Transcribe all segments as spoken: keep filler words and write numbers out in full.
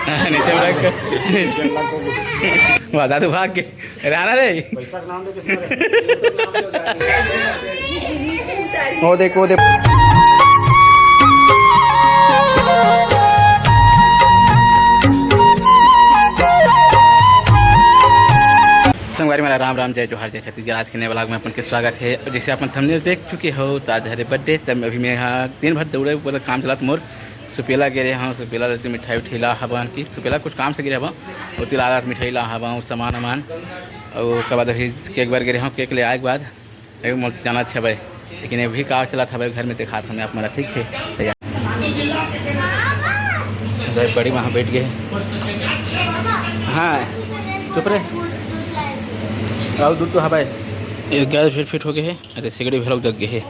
नीचे में रख। वाह, दादू भाग के। रहना रे। पैसा के नाम लेके सुना रे। वो देख, वो देख। संगवारी मेरा राम राम, जय जोहार, जय छत्तीसगढ़। आज के नए vlog में अपन के स्वागत है। जैसे अपन thumbnail देख चुके हो, तो आज हरे birthday। तब अभी मैं यहाँ दिन भर दौड़े, पूरा काम चलत मोर। सुपेला गे रहे हँव, सुपेला ले मिठाई उठाई ला हवन कि सुपेला कुछ काम से गे रहे हवन, ओती ला मिठाई ला हवन, सामान वामान। अउ ओकर बाद अभी cake बर गे रहे हँव, cake ले आए के बाद अभी मोर जाना छबे, लेकिन अभी का चलत हवे घर में दिखात हमें आप मन ला, ठीक है। तो या-, अरे बड़ी वहाँ बैठ गए। हाँ, चुप रे। अउ दूध तो हवे। ये गैस फिर फिट हो गए है। अरे सिगड़ी भी लोग जग गए है।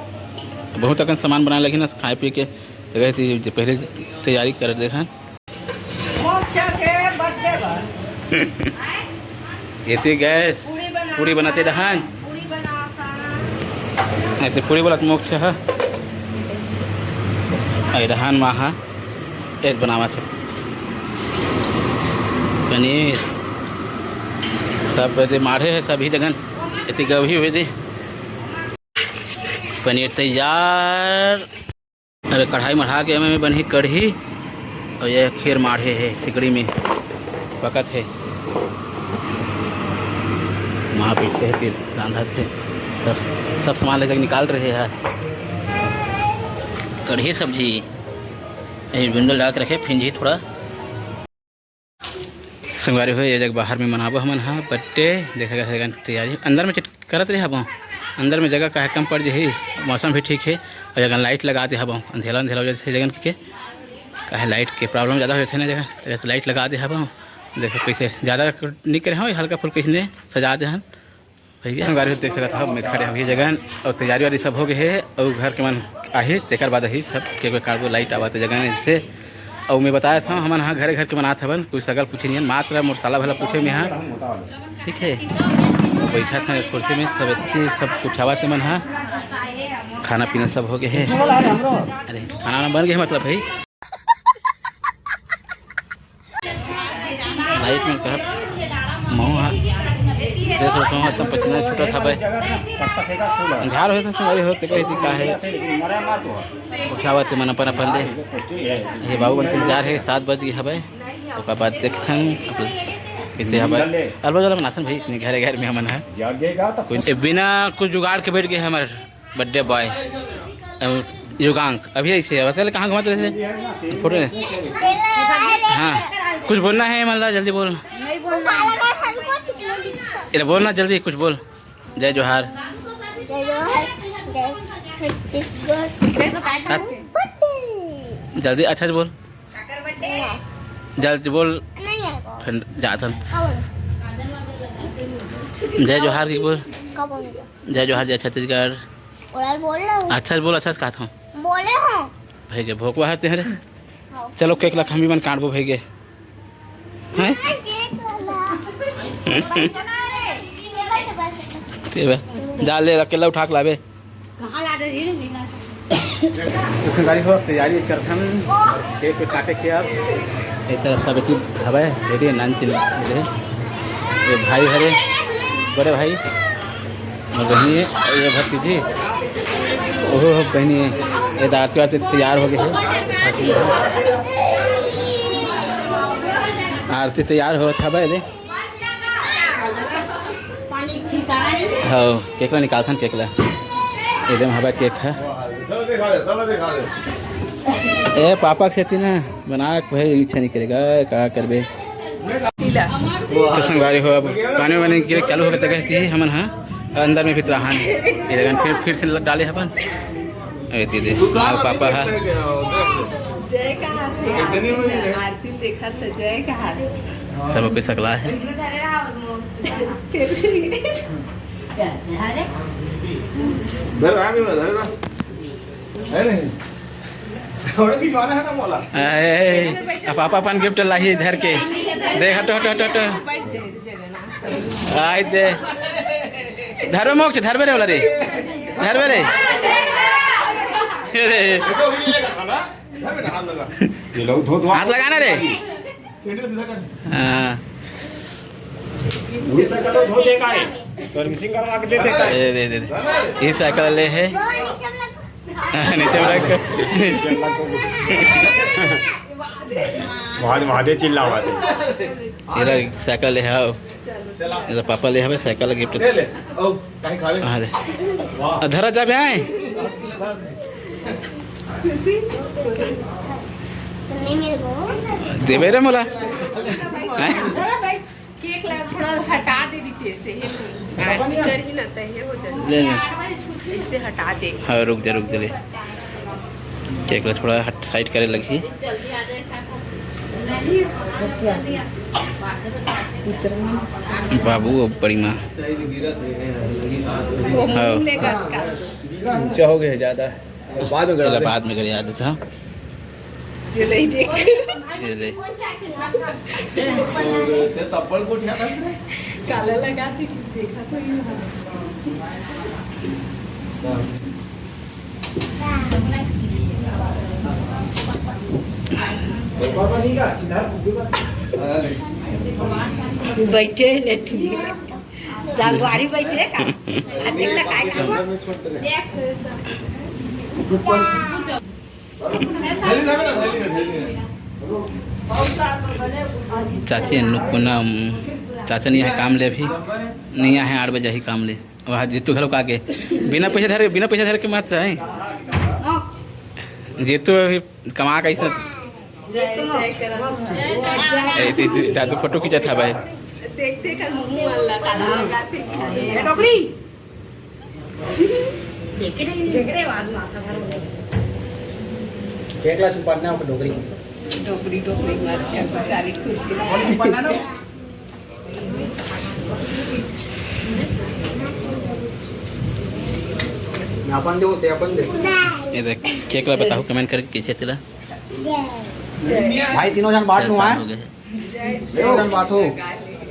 बहुत अकन सामान बनाए लगी ना, खाए पी के। तो गए थे, पहले तैयारी कर देखा। मोक्ष के birthday बर। एती गैस पूरी बना पूरी बनाते रहन। पूरी बनाता। एती पूरी बोलत मोक्ष ह। आई रहन माँ ह। एक बनावत है पनीर। सब एती माढ़े है सभी जगन। एती गभी हुए दे। पनीर तैयार। अरे कढ़ाई मढ़ा के एमे बनही कढ़ी। अउ ये खीर माढ़े हे सिगड़ी में पकत हे। माँ पीछे हे, फिर रांधत हे। सब, सब सामान लेकर निकाल रहे हैं। कढ़ी सब्जी, ये बिंडल डाल के रखे, फिंजी थोड़ा। संगवारी हो, ये जग बाहर में मनाबो हमन हा birthday। देखा गा तैयारी, अंदर में चिट-, करत रहे हबो। अंदर में जगह काहे कम पड़ जही, मौसम भी ठीक है। अउ जगह light लगा दे हबो, अंधेला अंधेला हो जाथे जगन के, काहे light के problem ज़्यादा हो जाथे ना जगह, तो light लगा दे हबो। देखो कैसे ज़्यादा नहीं करे हो, हल्का फुल्का इसने सजा दे हन। भैया संगवारी हो, देख सकत हव, मैं खड़े हव ये जगह अउ तैयारी वारी सब हो गए हे अउ घर के मन आही, तेकर बाद आही सब cake वेक काटबो, light आवत हे जगह से। अउ मैं बताया था, हमन हा घरे घर के मनात हवन, कोई सगा ल पूछे नहीं हन, मात्र मोर साला भला पूछे मैं हा, ठीक है। अउ बैठा था कुर्सी में, सब एती सब उठावत हे मन हा, खाना पीना सब हो गए हे। अरे खाना वाना बन गए हे मतलब भाई। Light में करत महू हा। देख लो, महू एकदम पसीना छूटत हवय। अंधार होत हे, संगवारी हो, तेकर सेती का हे, उठावत हे मन अपन अपन ले। ये बाबू मन के इंतजार हे, सात बज गे हवय। ओकर बाद देखथन कइसे हवय। अलवा जला बनाथन भाई, इसने घरे घर में हमन ह। कोई ए, बिना कुछ जुगाड़ के बैठ गए हमर birthday boy, अम, युगांक। अभी ऐसे है, बता ले कहाँ घुमाते थे? फोटो ने। हाँ, कुछ बोलना है मल्ला, जल्दी बोल। नहीं बोलना है। इधर बोलना जल्दी, कुछ बोल। जय जोहार। जय जोहार, जय छत्तीसगढ़। हाँ। जल्दी अच्छा से बोल। नहीं है। जल्दी बोल। नहीं है। फिर जाथन। कौन? जय जोहार की बोल। कौन? जय जोहार, जय छत्तीसगढ़। ओला बोल रहा हूँ। अच्छा से बोल, अच्छा से कहत हूँ। बोले हूँ। भइगे, भोकवा हे तेहरे। हाँ। चलो, cake ला हम भी मन काटबो भइगे। हैं? नहीं, cake वाला। ते बे, जा ले, अकेला उठा के लाबे। कहाँ ला रही है? तो संगवारी हो, तैयारी करथन cake वेक काटे के। अब एक तरफ सब एती हवय, ready हे, नान चिन-, ये भाई हरे, बड़े भाई, और बहिनी हे, ये भतीजी, ओहो हो बहिनी हे, ये आरती वारती तैयार हो गए हे। आरती तैयार होत हवय, दे। हाँ, cake ला निकालथन, cake ला। एकदम हवा cake है। ए, पापा के सेती ना बना के भाई इच्छा नहीं करेगा, का करबे? तो संगवारी हो, अब पानी वानी गिरे चालू हो गए, तो कहती है हमन, हाँ, अंदर में भी तो रहा नहीं। ये देखन, फिर, फिर से लग डाले अपन। ए, दे, दे। आओ, पापा हा। जय का हाथ है। कैसे नहीं होई? आरती देखा था, जय का हाथ। सब पे सकला है। इसमें धरे रहा और वो फिर भी। धर रहा, धर रहा। है नहीं? थोड़ा खिंचवाना है ना मोला। ए, अब पापा अपन gift लाही धर के। देख, हटो, हटो, हटो, हटो। आय दे। धरबे मोक्ष, धरबे रे वाला रे। धरबे रे। ए रे। ये लो, धो, धो। हाथ लगाना रे। सैंडल सीधा कर। हाँ। वही साइकिल तो धो देता है, सर्विसिंग करवा के दे देता है। दे, दे, दे, दे। ये साइकिल ले है। नीचे में रख। वहाँ, वहाँ दे चिल्ला, वहाँ दे। ये साइकिल ले है। ये पापा ले हमें साइकिल गिफ्ट। ले, ले। ओ, कहीं खावे? हाँ, ले। वाह। आ, धरा जाबे आए। नहीं मेरे को। देबे रे मोला। हैं? केक ला थोड़ा हटा दे रितेश से, हे। बात कर ही ना, त हे हो जाए। ले, ले। इसे हटा दे। हाँ, रुक जा, रुक जा, ले। केक ला थोड़ा हट, साइड करे लगही। बाबू, अब बड़ी माँ। वो मुंह हाँ। में गटका। ऊंचा हो गया ज्यादा। बाद में गड़ा चला, दे। बाद में गड़ा देता हूँ। ये नहीं देख। ये ले। ते तप्पड़ को उठा था इसने। काला लगा थी, देखा तो ये। पापा नहीं का, चिल्ला, अरे। बैठे हैं लट्ठी। संगवारी बैठे का? आ, देख ना, काय काम? चाची अन्नपूर्णा, उम, चाचा नहीं है काम ले अभी, नहीं आए हैं आठ बजे ही काम ले। वहाँ जीतू घलो का के बिना पैसा धरे, बिना पैसा धरे के मारता है। जीतू अभी कमा के ऐसा। जय, जय करम। ए, ते, ते, दादू फोटो खींचा था भाई। देख, देख, मुंह वाला काला लगा थे। ये डोकरी। देख रे, देख रे, बाद में आता घर में। देख ला, छुपाना है डोकरी। डोकरी, डोकरी मार के बेचारी खुश थी। कौन छुपाना ना? अपन दे होते, अपन दे। ये देख, केक ला बताओ, कमेंट करके कैसे चला। भाई, तीनों जन बांट लो, हैं? हो गए। तीनों जन बांटो।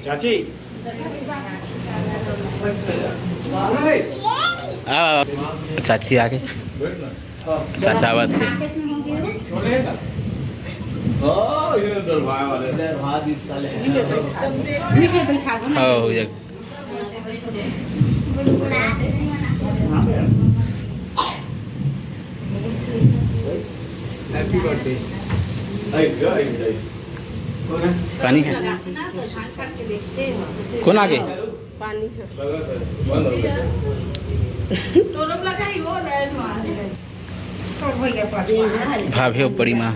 चाची। आ, चाची आ गई। चाचा आवाज के। हाँ, ये डर भाई वाले। डर भाई इस साले। हाँ, हो गया। Happy birthday। Nice, nice, nice। पानी है। कौन आगे? पानी है। भाभी हो बड़ी माँ।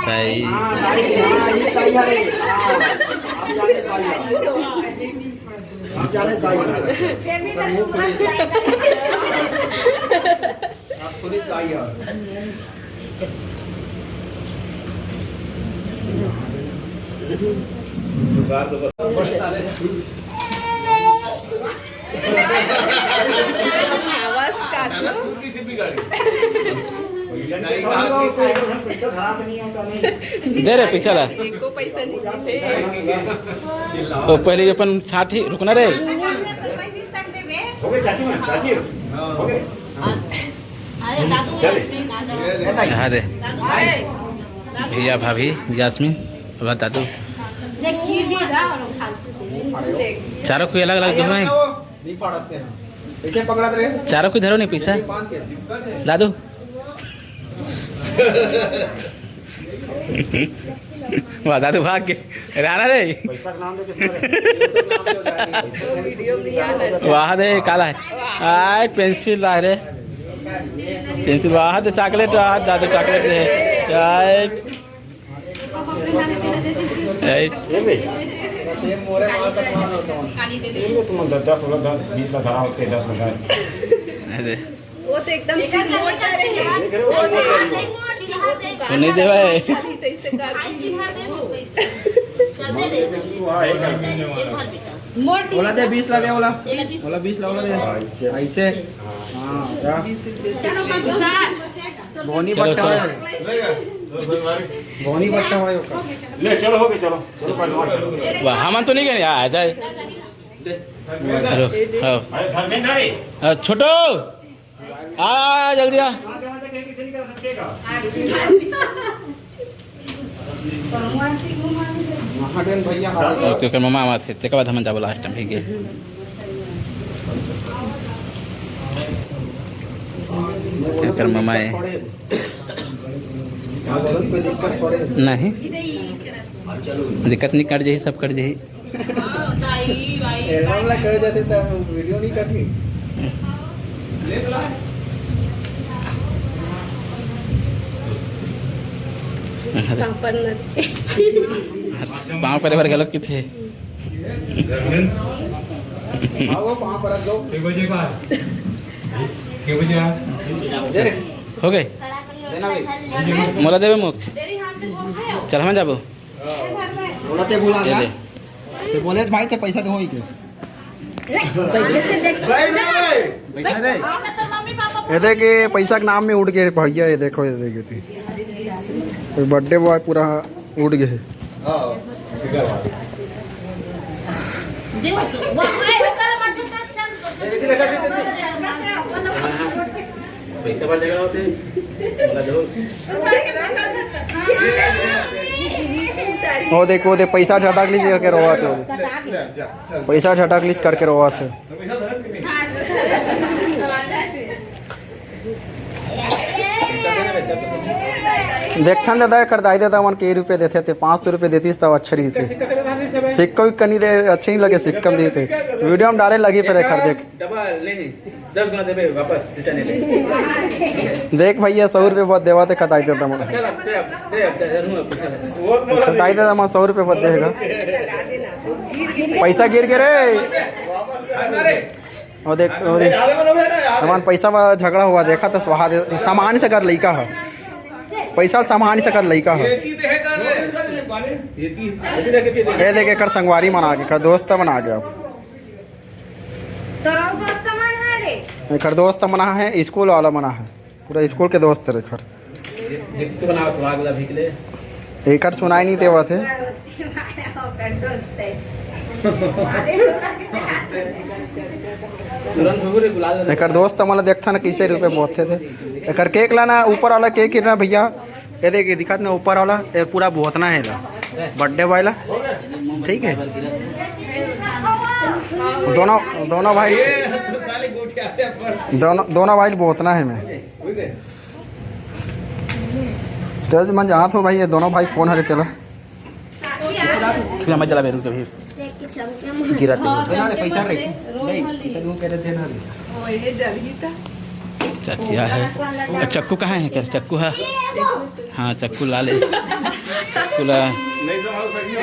दाई। हाँ, दाई, हाँ, ये दाई है। हाँ, आप जाने दाई है। आप जाने दाई है। आप खुद ही दाई है। आवाज काटो। दे रे, पीछे ला। एको पैसा नहीं मिले। ओ, पहले अपन छांट ही रुकना रे। हो गए चाची, चाची, हो गए। यहाँ दे। भैया, भाभी, यास्मीन, अब दादू। चारों को अलग-अलग दो भाई। नहीं पाड़ते हैं। ऐसे पकड़ा रहे। चारों को धरो नहीं पैसा। बांध के। दादू। वाह, दादू भाग के। राना रे। पैसा का नाम दे किसका रे? वीडियो भी आ रहा है। वाह दे, काला है। आय, पेंसिल ला रे। पेंसिल, वाह दे, चॉकलेट, वाह, दादू चॉकलेट दे। आय। आय। ये भी? ये तुम दस, दस, वाला दस, बीस का धरा होते, दस में धरा। अरे। वो तो एकदम चिल्लोता रहे। वो तो नहीं देवा है। तो इसे कर दी। ओला दे, बीस ला दे, ओला। ओला बीस ला, ओला दे। ऐसे। हाँ, क्या? बोनी चलो, बट्टा चलो। है। बोनी बट्टा है ओका। ले, चलो, हो गए, चलो। चलो, पहलवान, चलो। वाह, हमन तो नहीं गए यार, आ जाए। रुक, हाँ। अरे, धर्मेंद्र रे। हाँ, छोटू। आ, जल्दी आ। महादेव भैया हमारे। ओके, ओकर ममा आवाज है, तेकर बाद हम जाबो लास्ट टाइम, ठीक है। एकर ममा है। नहीं, दिक्कत नहीं, कट जाही, सब कट जाही। एल्बम ला कर जाते त वीडियो नहीं करती। पाँव परे बर घलोक किथे। आओ, पाँव पर दो। के बजे का? के बजे आ? दे रे। हो गए। देना भी। मोला देबे मोक्ष। चल, हम जाबो। बोला ते बोला ये ना। ले। ते बोले भाई, ते पैसा दे होई के। बैठ रे। ये देख, ये पैसा के नाम में उड़ गए भैया, ये देखो, ये देखो ती। कोई बर्थडे बॉय पूरा उड़ गए। पैसा बढ़ जाएगा होते। वो देख, वो देख, पैसा झटक लीजिए करके रोवा थे। पैसा झटक लीजिए करके रोवा थे। देखथन दादा, कर दाई दादा मन के रुपये देते थे, पाँच सौ रुपये देतीस तब अच्छा रही थे। सिक्का उक्का नहीं दे, अच्छे नहीं लगे सिक्का में देते। वीडियो में डाले लगी फिर कर देख। डबल नहीं, दस गुना देबे वापस, रिटर्न देबे। देख भैया, सौ रुपये बहुत देवा थे, खताई देता मन। चल, अब दे, अब दे, अब दे, जरूर अब पैसा दे। खताई देता मन, सौ रुपये बहुत देगा। पैसा गिर गे रे। अरे, वो देख, वो देख। हमार पैसा बा झगड़ा हुआ, देखा तो स्वाहा दे, सामान से कर लइका है। पैसा सामान से कर लइका है। ये देख, एकर संगवारी मन आ गे, एकर दोस्त मन आ गे अब। तोरो दोस्त मन है रे? एकर दोस्त मन है, स्कूल वाला मन है, पूरा स्कूल के दोस्त है एकर। जितने बनावत हो, आग ला भीग ले। एकर सुनाई नहीं देवत है। तुरंत हो रे, गुलाल। एकर दोस्त मन ला देखथन, कैसे रुपये बोलते थे। एकर केक लाना, ऊपर वाला केक गिरना भैया। ये देखिए, दिखाते ना ऊपर वाला, ये पूरा भोतना है ला, बर्थडे बॉय ला। ठीक है, दोनों, दोनों भाई, दोनों, दोनों भाई भोतना है मैं। तेज मन जहाँ हो भाई, ये दोनों भाई कौन हरे तेला? खिला मत जला बेरू कभी। गिरा तेरे। देना रे, पैसा रे। नहीं, पैसा दूँ, पहले देना रे। चाचिया है। चक्कू कहाँ है? क्या चक्कू है? हाँ, चक्कू ला ले। चक्कू ला। नहीं संभाल सकती।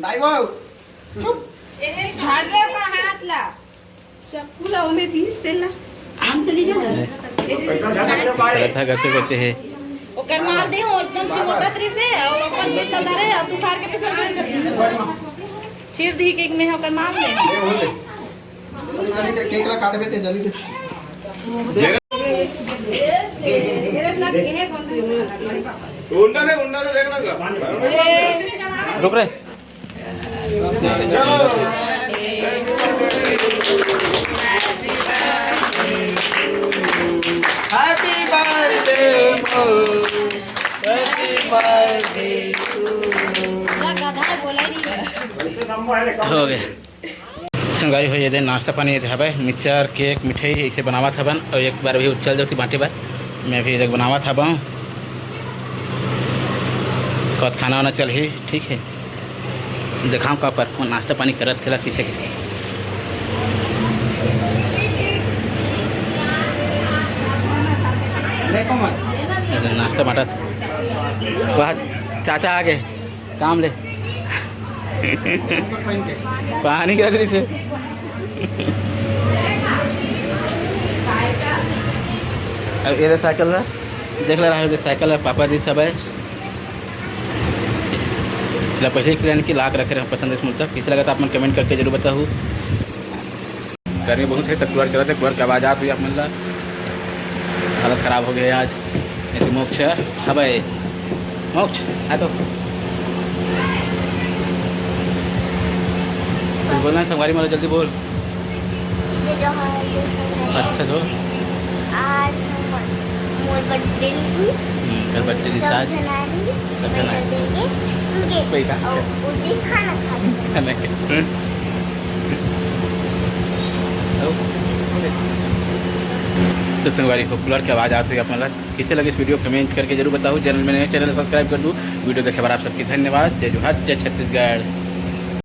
दाई बाबू, चुप। भाग ले अपना हाथ ला। चक्कू ला ओमे दीस तेला। हम तो नहीं जाना। पैसा ज्यादा कर पाए। श्रद्धा करते करते है। ओकर माल दे हो एकदम चिमोटा तरी से, और अपन पैसा धरे, और तू सार के पैसा धरे कर दे। चीर दी केक में ओकर माल दे। जल्दी, जल्दी, केक ला काटबे ते, जल्दी दे। उंडा से, उंडा से देखना का। रुक रे। चलो। Happy birthday, Mo. Happy birthday to you। हो गया। संगवारी हो, ये दे नाश्ता पानी ये दे हवे, मिक्सचर, केक, मिठाई ऐसे बनावत हवन। और एक बार भी चल जाती बांटे बर, मैं भी देख बनावत हवं। कत खाना वाना चलही, ठीक है। देखाओ का पर नाश्ता पानी करत थेला किसे किसे। देखो मत। अरे नाश्ता बांटत। वाह, चाचा आ गए। काम ले। पानी गिरा दे इसे। अब ये साइकिल ला, देख ले रहा है, साइकिल है, पापा जी सब है। ला पहले ही plan की लाख रखे रहे पसंद है मुझे, कैसे लगा था आप मन comment करके जरूर बताओ। गर्मी बहुत है, तो कूलर चलत है, कूलर के आवाज आत हुई आप मन ला। हालत खराब हो गया आज। ये तो मोक्ष है। हाँ भाई, मोक्ष, आ तो। कुछ बोलना है संगवारी वाला, जल्दी बोल। ये जो है, ये सब है। अच्छा जो। आज हम मोर हम्म, कल बर्थडे रिचार्ज। सब जना आही, सब जना पैसा आही। देके उनके पैसा। और वो दिन खाना खा लेंगे। खाना के। तो संगवारी हो, कूलर के आवाज़ आत होही आप मन ला। कइसे लगे इस वीडियो, कमेंट करके जरूर बताओ। चैनल में नए, चैनल सब्सक्राइब कर दू। वीडियो देखे बर आप सबके धन्यवाद। जय जोहार, जय छत्तीसगढ़।